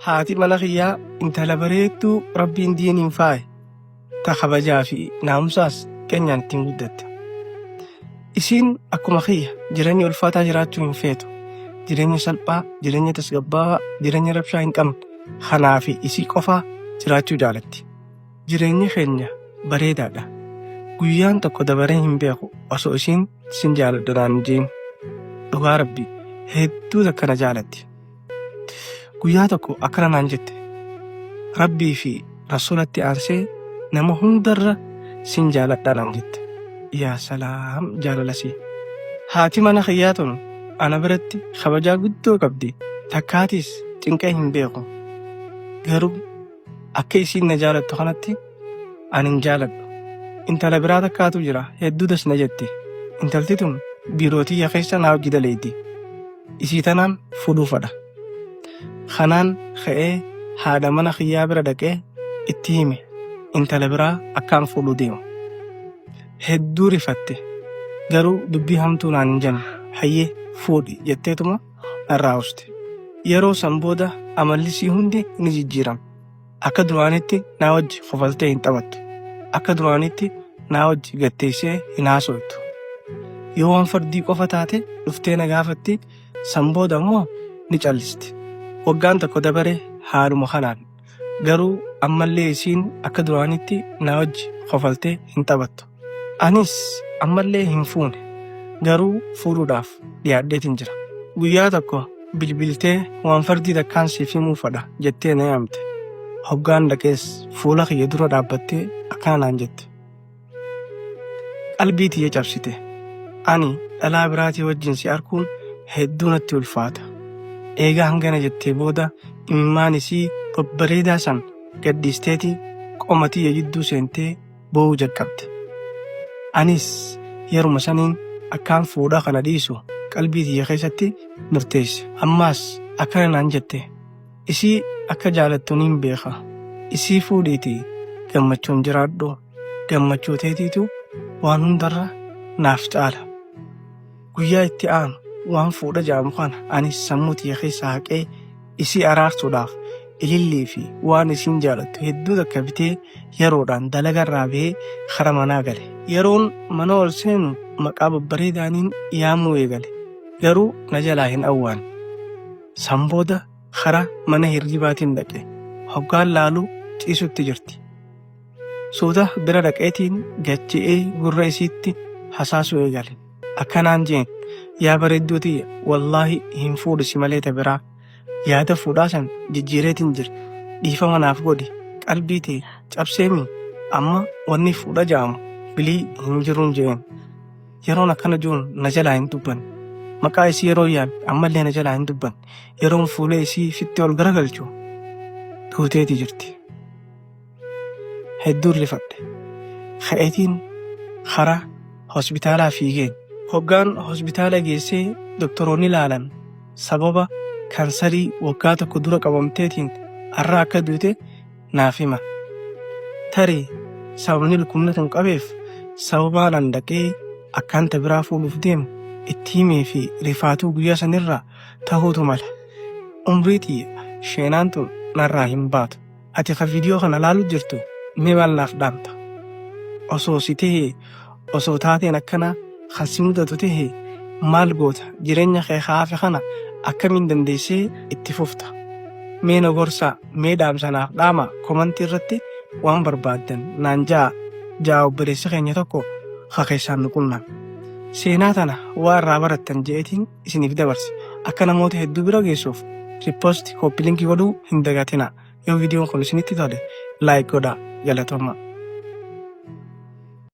Haati mana kiyyaa intala bareedduu Rabbiin diiniin faaye, ta kabajaa fi naamusaas keenyaan ittiin guddatte. Isiin akkuma kiyya jireenya ulfaataa jiraachuu hin feetu. Jireenya salphaa, jireenya tasgabbaa'aa, jireenya rabshaa hin qabne kanaa fi isii qofaa jiraachuu jaalatti. Jireenyi keenya bareedaadha. Guyyaan tokko dabaree hin beeku osoo isiin sin jaaladha naan hin je'in. Dhugaa Rabbii hedduu takka na jaalatti. Guyyaa tokko akkana naan jette. Rabbii fi Rasuulatti aansee nama hundarra sin jaaladha naan jette. Yaa salaam jaalala sii. Haati mana kiyyaa tun ana biratti kabajaa guddoo qabdi. Takkaatis cinqee hin beeku. Garuu akka isiin na jaalattu kanatti ani hin jaaladhu. Intala biraa takkaatu jira hedduu das na jetti. Intalti tun biiroo tiyya keessa naa hojii daleeydi. Isii tanaan fuudhuu fadha. Kanaan ka'ee haadha mana kiyyaa bira dhaqee itti hime intala biraa akkaan fuudhuu deemu. Hedduu rifatte. Garuu dubbii hamtuu naan hin jenne. Hayyee fuudhi jetteetuma narraa uste. Yeroo san booda amalli isii hundi ni jijjiirame. Akka duraanitti naa wajji kofaltee hin taphattu. Akka duraanitti naa wajji gad teessee hin haasoftu. Yoo waan fardii qofa taate dhuftee na gaafatti, san booda ammoo ni callisti. Waggaan tokko dabare haaluma kanaan. Garuu ammallee isiin akka duraanitti naa wajji kofaltee hin taphattu. Anis ammallee hin fuune. Garuu fuudhuudhaaf dhiyaadheetiin jira. Guyyaa tokko bilbiltee waan fardii takkaan siif himuu fadha jettee na yaamte. Hoggaan dhaqees fuula kiyya dura dhaabbattee akkana naan jette. Qalbii tiyya cabsite. Ani dhalaa biraatii wajjin si arkuun hedduu natti ulfaata. Eega hangana jettee booda imimmaan isii babbareedaa san gadhiisteeti qoma tiyya jidduu seentee boo'uu jalqabde. Anis yeruma saniin akkaan fuudha kana dhiisu qalbii tiyya keessatti murteesse. Ammaas akkana naan jette, Isii akka jaalattu niin beeka. Isii fuudhiitii gammachuun jiraadhu. Gammachuu teetiitu waan hundarra naaf caala. Guyyaa itti aanu waan fuudha ja'amu kana anis sammuu tiyya keessaa haqee isii araarsuudhaaf ilillii fi waan isiin jaalattu hedduu takka bitee yeroodhaan dalagarraa bahee kara manaa gale. Yeroon mana ol seenu maqaa babbareedaaniin yaamuu eegale. Garuu na jalaa hin awwaanne. San booda kara mana hirribaatiin dhaqe. Hoggaan laalu ciisutti jirti. Suuta bira dhaqeetiin gad je'ee gurra isiitti hasaasuu eegale. Akkanaan je'een, Yaa bareedduu tiyya, wallaahi hin fuudhu si malee ta biraa. Yaada fuudhaa san jijjiireetiin jira. Dhiifama naaf godhi. Qalbii tee cabseemii? Amma wanni fuudha ja'amu bilii hin jiruun je'een. Yeroon akkana ju'uun na jalaa hin dubbanne. Maqaa isii yeroon yaame ammallee na jalaa hin dubbanne. Yeroon fuula isii fitti ol garagalchu duuteeti jirti. Hedduun rifadhe. Ka'eetiin kara hospitaalaa fiigeen. Hoggaan hospitaala geessee doktoroonni laalan sababa kansarii waggaa tokko dura qabamteetiin arra akka duute naaf himan. Tarii sababni dhukkubni kun qabeef sababaan an dhaqee akkaan ta biraa fuudhuuf deemu itti himee fi rifaatuu guyyaa sanirraa tahuutu mala. Umrii tiyya sheenaan tun narraa hin baatu. Ati ka viidiyoo kana laalu jirtu mee maal naaf dhaamta? Osoo si tahee, osoo taateen akkanaa kan si mudatu tahe maal goota? Jireenya kee ka hafe kana akkamiin dandeessee itti fufta? Mee na gorsaa, mee dhaamsa naaf dhaamaa, komantii irratti waan barbaaddan naan ja'a ja'a obboleessi keenya tokko ka keessaan nu qunname. Seenaa tana waa irraa barattan je'eetiin isiniif dabarse. Akka namoota hedduu bira geessuuf repost, copy link godhuu hin dagatinaa. Yoo viidiyoon kun isinitti tole like godhaa. Galatoomaa.